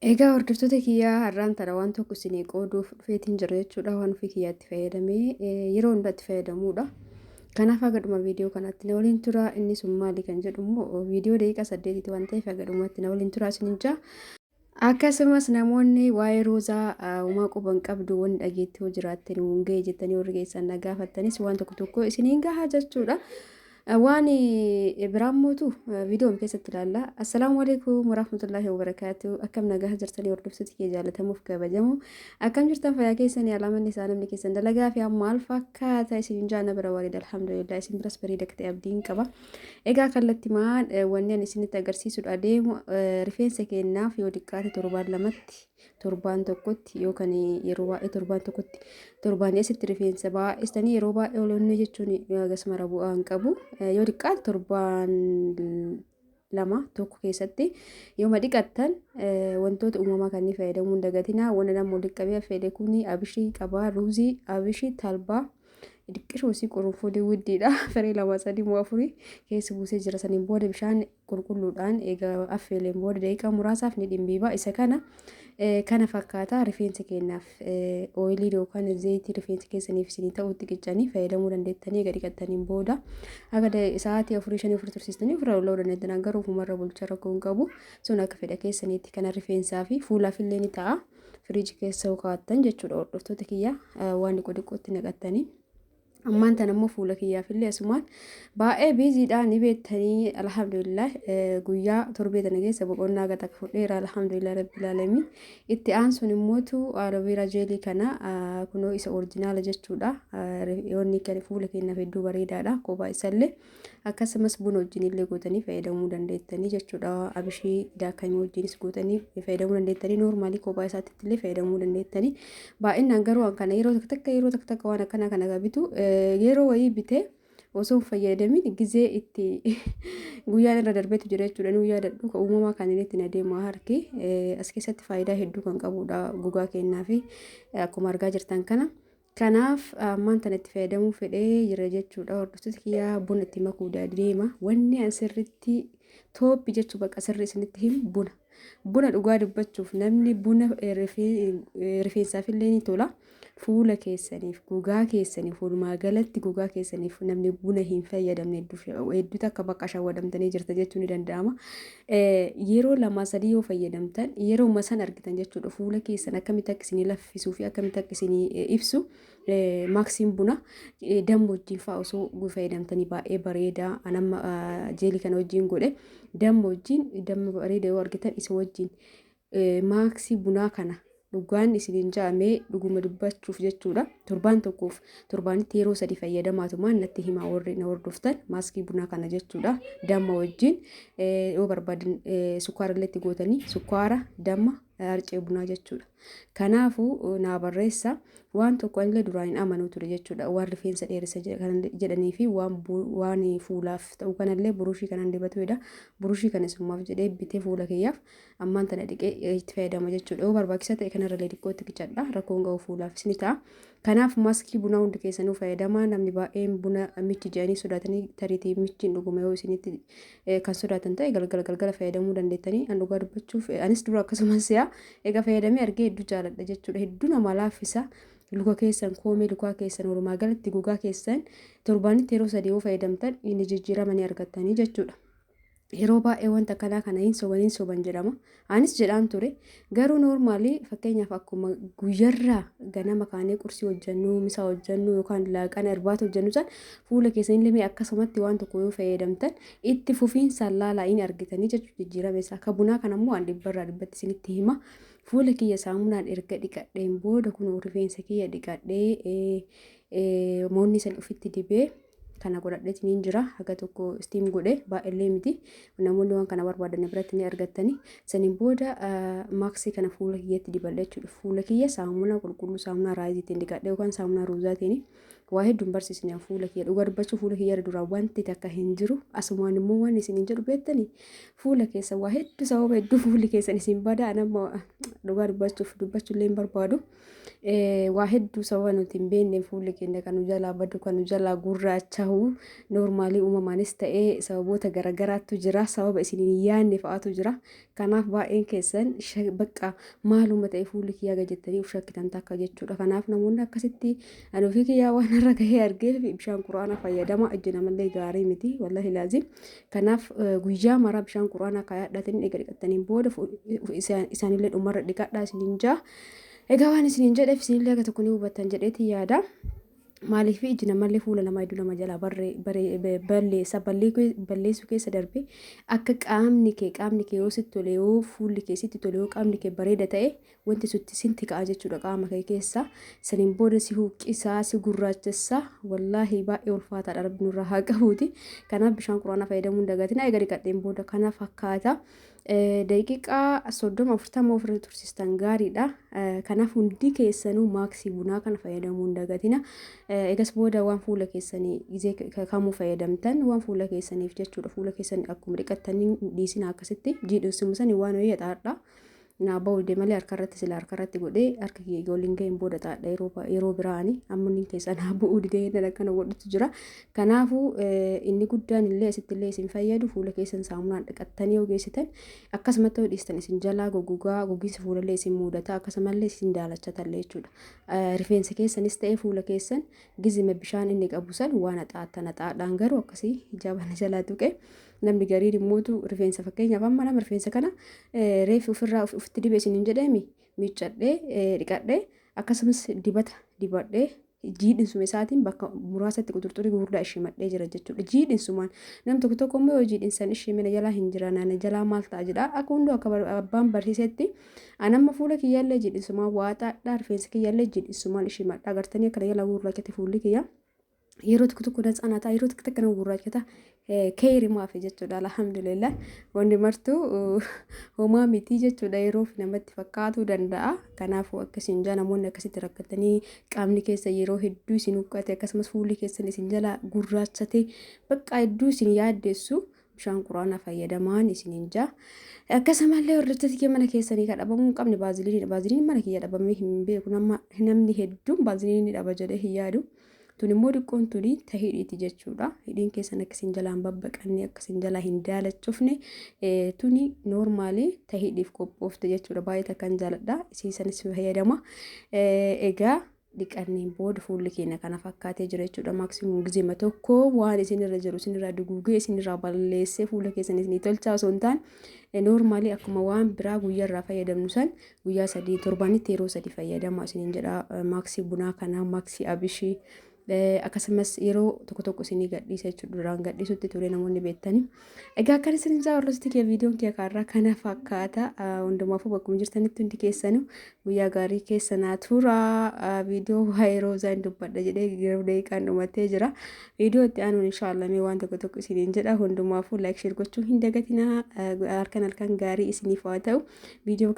Egaa hordoftoota kiyyaa, har'aan tana waan tokko isinii qooduuf dhufeetiin jira jechuudha. Waan ofii kiyyaatti fayyadamee yeroo hunda itti fayyadamuudha. Kanaaf haga dhuma viidiyoo kanaatti na waliin tura. Inni sun maali kan jedhu immoo viidiyoo daqiiqaa 8ti waan ta'eef haga dhumaatti na waliin tura isiniin jaa. Akkasumas namoonni waa'ee ruuzaa uumaa quban qabdu, wanni dhageetti hoo jiraatte nuun ga'e jettanii warri keessan na gaafattanis waan tokko tokko isiniin gahaa jechuudha. Waan biraan mootu viidiyoon keessatti ilaalla. Assalaamu alaikum warahmatullahi wabarakaatu. Akkam nagaa jirtanii, hordoftoota kee jaallatamuuf kabajamu? Akkam jirtan, fayyaa keessanii? Alaamanni isaa namni keessan dalagaa fi maal fakkaata isin jaana bira bareeda, alhamdulillah, isin biras bareeda akka ta'e abdiin qaba. Egaa kallattimaan wanni ani isinitti agarsiisuudha deemu, rifeensa keenyaaf yoo xiqqaate torbaan lamatti, torbaan tokkotti, yookaan yeroo baay'ee torbaan tokkotti, torbaan asitti rifeensa baay'istanii yeroo baay'ee oloonnee jechuun akkasuma bu'aa hin qabu. Yoo xiqqaate torbaan lama tokko keessatti yooma dhiqattan wantoota uumamaa kanneen fayyadamuu hin dagatinaa. Wanta nama walitti qabee affeele kuni abishii qabaa, ruuzii, abishii, talbaa, dhiqqishuu si qurunfuudii widdiidha. Firii lama, sadii moo afurii keessa buusee jira. Saniin booda bishaan qulqulluudhaan egaa affeeleen booda daqiiqaa muraasaaf ni dhimbiiba. Isa kana fakkaata. Rifeensa keenyaaf ooyilii yookaan zayitii rifeensa keessaniif isinii ta'utti qiccanii fayyadamuu dandeettanii. Egaa dhiqattaniin booda akka sa'aatii 4, 5, 4 tursiistanii ofirra lola'uu dandeettan. Garuu ofumarra bulcha, rakkoo hin qabu. Sun akka fedha keessaniitti. Kana rifeensaa fi fuulaaf illee ni ta'a. Firiijii keessa kaa'attan jechuudha, hordoftoota kiyya, waan dhiqoo dhiqootti naqattanii. Ammaan tan ammoo fuula kiyyaaf illee asumaan baay'ee busydha ni beektanii. Alhamdulillah, guyyaa torbee tana keessa boqonnaa gata fudheera, alhamdulillah rabbil alamin. Itti aansuun immootu aloe vera jelly kana, kunoo isa original jechuudha. Yoonni kan fuula keenyaaf hedduu bareedaadha. Kophaa isallee akkasumas buna wajjin illee gootanii fayyadamuu dandeettanii jechuudha. Abishii daakamii wajjinis gootanii fayyadamuu dandeettanii, normally kophaa isaatti illee fayyadamuu dandeettanii. Baay'inaan garuu kana yeroo takka takka, yeroo takka takka waan akkanaa kana bitu. Yeroo wayii bitee osoo hin fayyadamin gizee itti guyyaan irra darbeetu jira jechuudha. Nuu yaadadhu kan uumamaa kan inni ittiin adeemu harki as keessatti faayidaa hedduu kan qabudha gogaa keenyaa fi akkuma argaa jirtan kana. Kanaaf ammaan tana itti fayyadamuu fedhee jira jechuudha. Hordoftoota kiyyaa, buna itti makuu deema. Wanni an sirriitti top jechuu bakka sirrii isinitti himu buna. Buna dhugaa dubbachuuf namni buna rifeensaaf illee ni tola. Fuula keessaniif, gogaa keessaniif, walumaa galatti gogaa keessaniif namni buna hin fayyadamne hedduutu akka bakka shawwadamtanii jirta jechuun ni danda'ama. Yeroo lama sadii yoo fayyadamtan yeroo san argitan jechuudha. Fuula keessan akkamitti akka isinii laffisuu fi akkamitti akka isinii ibsu maaksiin buna damma wajjin fa'aa osoo fayyadamtanii baay'ee bareeda. Anamma jelly kana wajjin godhe, damma wajjin, damma bareeda yoo argitan isa wajjin maaksii bunaa kana dhugaan isiniin ja'amee dhuguma dubbachuuf jechuudha. Torbaan tokkoof torbaanitti yeroo sadi fayyadamaatumaan natti himaa warri na hordoftan, maaskii bunaa kana jechuudha. Damma wajjin yoo barbaadan sukkaara illee itti gootanii, sukkaara, damma, harcee bunaa jechuudha. Kanaafuu naa barreessa. Waan tokko anillee duraan hin amanuu ture jechuudha. Waan rifeensa dheeressa jedhanii fi waan fuulaaf ta'u kanallee burushii kanan dibatuudha. Burushii kana summaaf jedhee bitee fuula kiyyaaf ammaan tana dhiqee itti fayyadama jechuudha. Yoo barbaachisaa ta'e kanarra xiqqoo itti qicadha. Rakkoon ga'u fuulaafis ni ta'a. Kanaaf maaskii bunaa hundi keessanuu fayyadamaa. Namni baay'een buna michi jedhanii sodaatanii, tariitii michiin dhuguma yoo isinitti kan sodaatan ta'e, galgala galgala fayyadamuu dandeettanii. An dhugaa dubbachuuf anis dura akkasumas si'a egaa fayyadamee argee hedduu jaaladha jechuudha. Hedduu nama laaffisa. Luka keessan, koomee lukaa keessan, walumaa galatti gogaa keessan torbaanitti yeroo sadii yoo fayyadamtan inni jijjiirama ni argattanii jechuudha. Yeroo baay'ee wanta akkanaa kana hin soban, hin soban jedhama. Anis jedhaan ture. Garuu normally fakkeenyaaf akkuma guyyarraa ganama kaanee qursii hojjennu, misaa hojjennu yookaan laaqana irbaata hojjennu san fuula keessan illee akkasumatti waan tokko yoo fayyadamtan itti fufiinsaan laalaa, hin argitanii jechuudha jijjiirama isaa. Ka bunaa kana immoo an dhibbarraa dhibbatti isinitti hima. Fuula kiyya saamunaan erga dhiqadheen booda kun rifeensa kiyya dhiqadhee moonni san ofitti dibee kana godhadheetiin jira. Haga tokko steam godhe, baay'ellee miti. Namoonni waan kana barbaadan biratti ni argattani. Saniin booda maaksii kana fuula kiyyatti dibadha jechuudha. Fuula kiyya saamunaa qulqulluu, saamunaa raayisiitiin dhiqadhe yookaan saamunaa ruuzaatiin. Waa hedduun barsiisne fuula kiyya. Dhugaa dubbachuu fuula kiyya duraa wanti takka hin jiru. Asumaan immoo waan isin hin jedhu beektanii, fuula keessa waa hedduu, sababa hedduu fuulli keessan isin bada. Anamma dhugaa dubbachuuf dubbachuullee hin barbaadu. Waa hedduu sababa nuti hin beekne fuulli keenya kan nu jalaa badu, kan nu jalaa gurraachahu, normally uumamaanis ta'ee sababoota garagaraatu jira. Sababa isin hin yaadne fa'aatu jira. Kanaaf baay'een keessan bakka maaluma ta'e fuulli kiyyaa gad jettanii of shakkitan takka jechuudha. Kanaaf namoonni akkasitti ani ofii kiyyaa waan irra gahee argeef bishaan quraanaa fayyadama. Ijji namallee gaarii miti, wallahi laazim. Kanaaf guyyaa maraa bishaan quraanaa kaayadhaatanii eega dhiqattaniin booda isaanillee dhumarra dhiqadhaa isiniin jaa. Egaa waan isiniin jedheef isinillee akka tokko ni hubattan jedheetiin yaada. Maaliif iji namallee fuula namaa hedduu nama jalaa balleessa, balleessuu keessa darbe akka qaamni kee yoo sitti tole, yoo fuulli kee sitti tole, yoo qaamni kee bareeda ta'e, wanti sutti sinti ka'a jechuudha qaama kee keessa. Saniin booda si huqqisaa, si gurraachessaa, wallaahi baay'ee ulfaataadha, Rabbi nurraa haa qabuuti. Kanaaf bishaan quraanaa fayyadamuu hin dagatina. Egaa dhiqadheen booda kana fakkaata. Daqiiqaa 30 40 ofirra tursiistan gaariidha. Kanaaf hundi keessanuu maaksii bunaa kana fayyadamuu hin dagatina. Egas booda waan fuula keessanii gizee kamuu fayyadamtan waan fuula keessaniif jechuudha. Fuula keessan akkuma dhiqattanii dhiisina, akkasitti jiidhusuma sanii waan ho'ee xaadha. Naa ba'u malee harkarratti, sila harkarratti godhee harka kiyya waliin ga'een booda xaadha yeroo biraani, amma inni keessa naa bu'uu didee akkana godhutu jira. Kanaafuu inni guddaan illee asitti illee isin fayyadu, fuula keessan saamunaan dhiqattanii yoo geessitan, akkasumatti yoo dhiistan isin jalaa goggogaa, gogiinsa fuulallee isin mudata, akkasumallee isin daalachatallee jechuudha. Rifeensa keessanis ta'ee fuula keessan gizima bishaan inni qabu san waan haxaattan haxaadhaan, garuu akkasii jabana jalaa tuqe. Namni gariin immootu rifeensa, fakkeenyaaf amma nama rifeensa kana reefi ofirraa ofitti dibe isin hin jedheemi, miiccadhee dhiqadhee, akkasumas dibata dibadhee, jiidhinsuma isaatiin bakka muraasatti quxurxurii gurguddaa ishee madhee jira jechuudha. Jiidhinsumaan nam tokko tokko immoo yoo jiidhinsan ishee mana jalaa hin jira, naana jalaa maal ta'a jedha. Akka hunduu akka abbaan barsiisetti anamma fuula kiyyaallee jiidhinsumaan waa xaadhaa, rifeensa kiyyaallee jiidhinsumaan ishee madhaa agartanii akkana jalaa gurraachate fuulli kiyya. Yeroo tokko tokko natsaanaa ta'a, yeroo tokko tokko nama gurraachata, keeyri maafi jechuudha. Alhamdulillah, wanni martuu homaa miti jechuudha, yeroof namatti fakkaatuu danda'a. Kanaafuu akkasiin jaa, namoonni akkasitti rakkatanii qaamni keessa yeroo hedduu isin huqqate, akkasumas fuulli keessan isin jala gurraachate, bakka hedduu isin yaaddeessu, bishaan quraanaa fayyadamaan isiniin jaa. Akkasumallee hordoftoota kiyya, mana keessanii kan dhabamuu hin qabne baaziliinidha. Baaziliin mana kiyya dhabamee hin beeku. Namni hedduun baaziliinii ni dhaba jedhee hin yaadu. Tun immoo xiqqoon tuni ta hidhiiti jechuudha. Hidhiin keessan akkasiin jalaan babbaqanne, akkasiin jalaa hin daalachofne, tuni normally ta hidhiif qophoofte jechuudha. Baay'ee takkan jaaladha. Isii sanis fayyadama. Egaa dhiqanneen booda fuulli keenya kana fakkaatee jira jechuudha. Maximum gizema tokko waan isinirra jiru isinirraa duguugee, isinirraa balleessee fuula keessan isinii tolchaa osoo hin taane, normally akkuma waan biraa guyyaarraa fayyadamnu san guyyaa 3, torbanitti yeroo 3 fayyadama isiniin jedha. Maaksii bunaa kanaa, maaksii abishii akkasumas yeroo tokko tokko isinii gadhiisa jechuudha. Duraan gadhiisutti ture namoonni beektani. Egaa akkan isin jaa, hordoftoota kiyya, viidiyoon kiyya kaarraa kana fakkaata. Hundumaafuu bakkuma jirtanitti hundi keessanuu guyyaa gaarii keessa naa tura. Viidiyoo waa'ee roozaa hin dubbadha jedhee yeroo daqiiqaan dhumatee jira. Viidiyoo itti aanuun inshaallah mee waan tokko tokko isiniin jedha. Hundumaafuu like, share gochuu hin dagatinaa. Halkan halkan gaarii isiniif haa ta'u. Viidiyoo